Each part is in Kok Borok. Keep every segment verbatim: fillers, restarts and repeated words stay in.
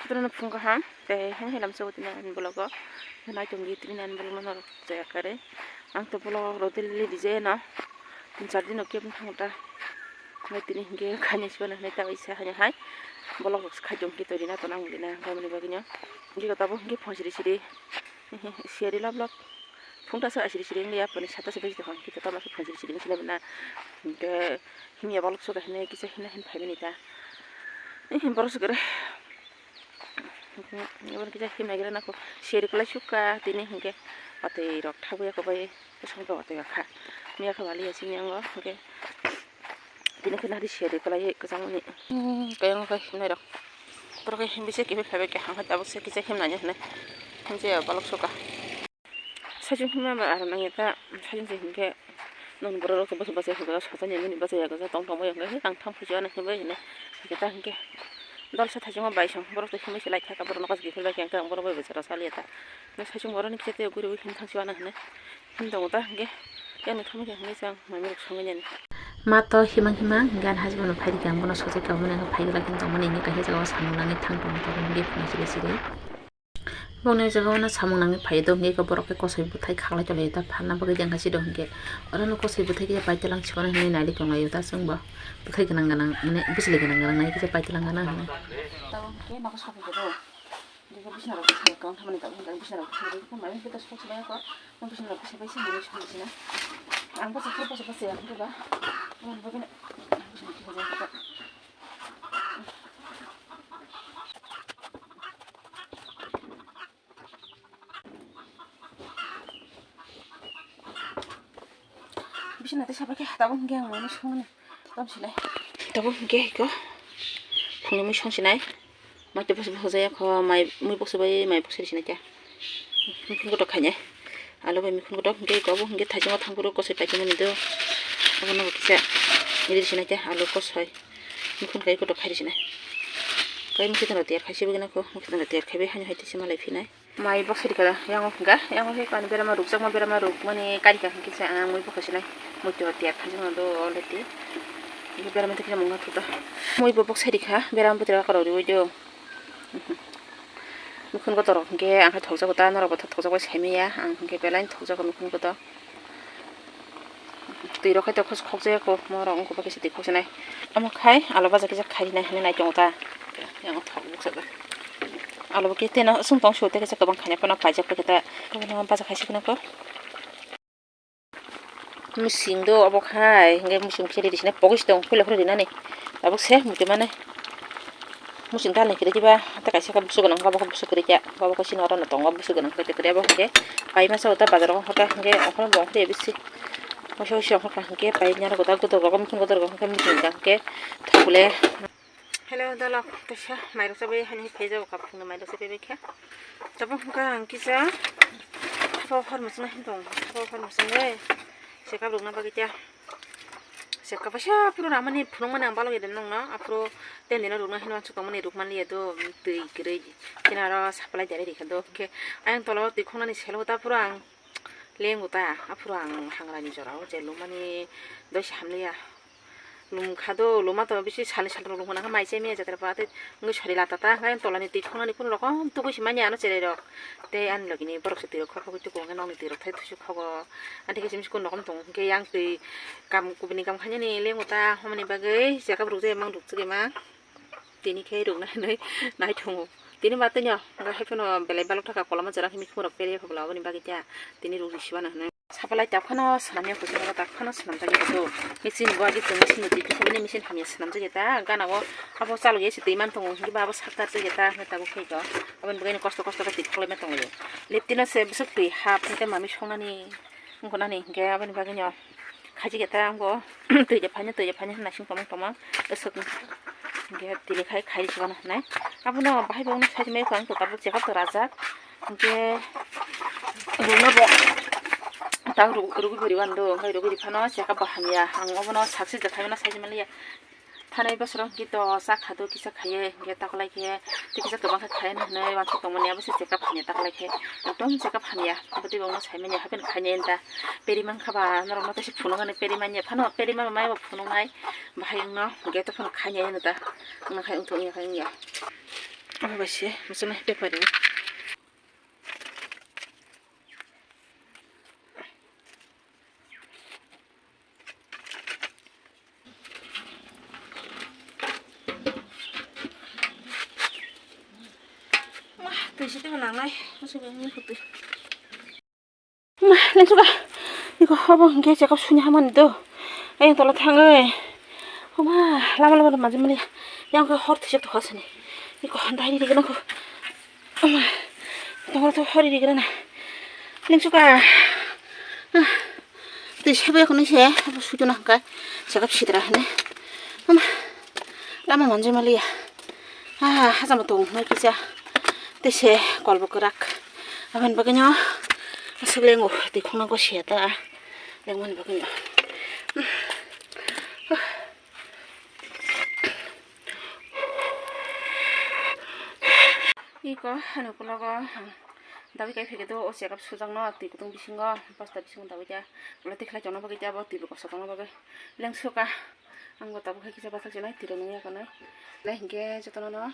Puno phung kaham, tei hang helam chau tini ani vlog o. Nai tong di tini ani vlog no norok jaya kare. Ang to vlog rok daily daily di jaya no. Tin char din o kebo thang ta. Nai tini hingke khaini sibana hinui ta isa haino hai. Vlog rok khai tong kito rina to nang dina, gamani bagwi no. Hingke ko tabo hingke phone siri siri. Siri lab lab. Phung ta sa siri siri ngi apani sata sata sita hon kito tamo phone siri siri ngi sila bina. Hingke himya vlog so kahini kisa hina hin phai bini ta. Borok se kare. Ibo kisa himnai gira nang kho seri kwlai sukha tini hinkhe watwi rok thabuya kwbai bwskango watwi rok kha miya khe waliya sini yango hinkhe tini khe nari seri kwlai kwchangmani kayang khe himnai rok borok khe himbi se kiphil phaibai khe hangkhe tabuk se kisa himnani hinwi himjaya balok sukha. Saichung himma ba aro nangya ta, saichung se hinkhe nong borok rok bwswk bwswk hwnkhe sojaknai nini bwswk ya kisa tong tongma ya hwnkhe tang thang phuicha nang himbai hinwi hwnkhe ta hinkhe dolsa thaichung bai song borok twi himbai se lai thaka borok nokha se kiphil bai khe ang borok bai bwswk rok saliya ta. Saichung borok ni kisa tei guriwi him thang si uanang hinwi him tongo ta hinkhe yang ni thangma khe hinwi chang mai mirok songwi nani. Ma to himang himang hinkhe ani hajmano phai rikha ang bono sojai kha omo nangkhe phai glak him tongmani hinkhe kaisa jagao samung nangwi thang tongo tabuk hinkhe phunuk siri siri. Bongni o jaga o no samung nangwi phai do, hingke eko borok khe kosoi bwthai khaklai tonglaio ta, phalna bagwi jang kha siro hingke oro no kosoi bwthai khe paitwlang sibana hinwi nailai tonglaio ta chwngbo bwthai gwnang gwnang mane bwchwlwi gwnang gwnang nai khe paitwlang gana hinwi. Tabuk hingke nogo sophi khe do, hingke bisna rok bwsai kwbang thamani tabuk hingke bisna rok bwsai bai khe mai hingke ta sok se bai kho, bisna rok bwsai bai se hinwi song sina. Ang bwsai khe bwsai bwsai ya hingke ba, aboni bagwi no bisna rok bwsai bai khe. Bisina tei sapai khe tabuk hingke ang mani songni tamo sinai. Tabuk hingke hiko phungni mui song sinai. Mai tei bwswk bwswk jaya kho mai mui bwswk bai mai bwswk sinai khe. Mikhun kotor khainai. Alo bai mikhun kotor hingke iko obo hingke thaisima thangphuru kosoi paikhe mani do. Abono bo kisa iri sinai khe alo kosoi. Mikhun kai kotor khai ri sinai. Kai mikhun tano tiyar khai sibui gana kho mikhun tano tiyar khai bai haino hai tei sima lai phinai. Mai bwsai rikha da, yang o hwnkha, yang o khe ani berama rukjakma, berama rukmani karika hwnkhe se ang mui bwkhak sinai, muitu tiyar khaijak nang do already. Berama tei kisa mungha thuta. Mui bo bwsai rikha, berama bwtwi rok rw riui do. Mikhun kotor rok hwnkhe ang khe thokjago ta, norok bo thokjago sai manya, ang hwnkhe belai thokjago mikhun kotor. Twi rok hai tei khokjaya kho, morok wngkha bai khe se twi khokjaknai. Omo khai alo baja kisa khai rinai hinwi nai tongo ta. Yang thok buksa da. Alo bo khe teno sung tong su tei kaisa kwbang khaina phano paijak pai khe ta. Obono baja khai se phano kho. Musing do obo khai hingke musing khe riri sina pogis tong phila phila rinani. Tabuk se muchung mani. Musing dalni kwrwi diba, tei kaisa khe bwswk gwnang, obo khe bwswk kwrwi khe, obo khe chini oro no tongo bwswk gwnang kwrwi kwrwi, obo hwnkhe pai masa o ta bazar o hwnkhe hwnkhe okhorbo ongkhorya bisi. Waisa waisa ongkhorkha hwnkhe pai naro kwtal kotor rogo, muikhun kotor rogo hwnkhe muikhun hwnkhe thokle. Hello, dalok, teisa mairok chabai hani phaijago, kaphungni mairok chabai khe. Tabuk hwnkhe ang kisa, abo hor muchungma himtong, abo hor muchungwi, chekap rwkna bagwi khe. Seka kaisa phuru ramani phunukmani ang balok ya de nongno, aphuru ten dino rukna hinwi uansuk tongmani rukmani ya do, twi kwrwi, tini aro supply dari rikha do, hwnkhe ayang tola o twi khonani selo ta phuru ang lengo ta, aphuru ang hangrani jora o je lumani doisa hamliya, lumkha do, luma to bisi salni salrok lungkha nangkha mai chemiya jatra ba tei wngwi sari lata ta, hwnkhe ayang tolani twi khonani kunu rokom tubui se manya ano cherai rok tei ani logini borok se twi rok khok khogwi tuku hwnkhe nokni twi rok thai thusu khogo. Anthai khe simi se kunu rokom tongo hwnkhe yang twi kam kubuni kam khainani lengo ta, hwnmani bagwi chekap rwkjak emang rwkjak emang tini khe rwkna hinwi naithongo. Tini ba tini o hwnkhe haiphano belai balok thaka koloma jora himwi khumrok perya kho bwla aboni bagwi ta tini rwk risi mano hinwi. Sapalai tak phano swnamya kuchuk oro tak phano swnamjak ya kho. Machine bo agi chwng machine ni twi khobini machine hamya swnamjak ya ta gana o abo chalok ya se twi man tongo hwnkhe ba abo sak tarjak ya ta hwnkhe tabuk khe kho aboni bagwi no kosto kosto khe twi khok laima tongo. Leptino se bwswk twi hap hwnkhe mami songnani. Wngkha nani hinkhe aboni bagwino khaijak ya ta wngkha o twi je phaino twi je phaino naising tongmani tongma aswk hinkhe tini khai khai rwchikmano hinwi abono bahai bo wngkha saimanya wngkha tabuk chekap to rajak hinkhe rwgwi bo rwgwi bo rwgwi phano chekap bo hamya ang obono success da khaimano saimanya. Thanai bosoro hwnkhe to cha kha do kisa khaiye hwnkhe taklai khe tei kisa kwbang khe khaiya hinwi uansuk tongmani abo se chekap hamya taklai khe ekdom chekap hamya bwtwi bo wngma saimanya hapheno khainai da peri mankha ba norok no tei se phunuknani peri manya phano peri manya mai bo phunuknai bahai wngno hwnkhe to phano khainai hwno da wngna khai wngthok wngya khai wngya. Omo bai se muchungma bepari. Wah, twi se tebo nangnai. Muchung bai ni kutwi. Ma, lengsuka. Iko, obo hwnkhe chekap suni hamani do. Ayang tola thangwi. Oma, lama lama manjak mani. Yang khe hor thwijak tongkha sani. Iko, dai ri gana ko. Oma, tongkha to hor ri gana. Lengsuka. Ah, twi sebe kono se, abo sujuna hwnkha. Chekap sidra hane. Oma, lama manjak maliya. Ah, hachama tong hwnwi kisa. Tei se kolbo kwrak. Aboni bagwino aswk lengo, twi khokno gosiya ta. Lengmani bagwino. Iko, ano ukologo, dawi kai phege do, o chekap sujakno, twi kutung bisingo, basta bisingo dawi ta. Ulo tikhlai chongna bagwi ta, bo twi bo kosa tongna bagwi. Lengsuka, ang bo tabuk hai kisa bathak chinai, twi rwnwi yakanai. Lai hinkhe jotono no,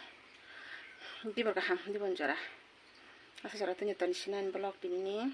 dibor kaham, dibor jora. Asa jora tini toni sinani vlog tini ni.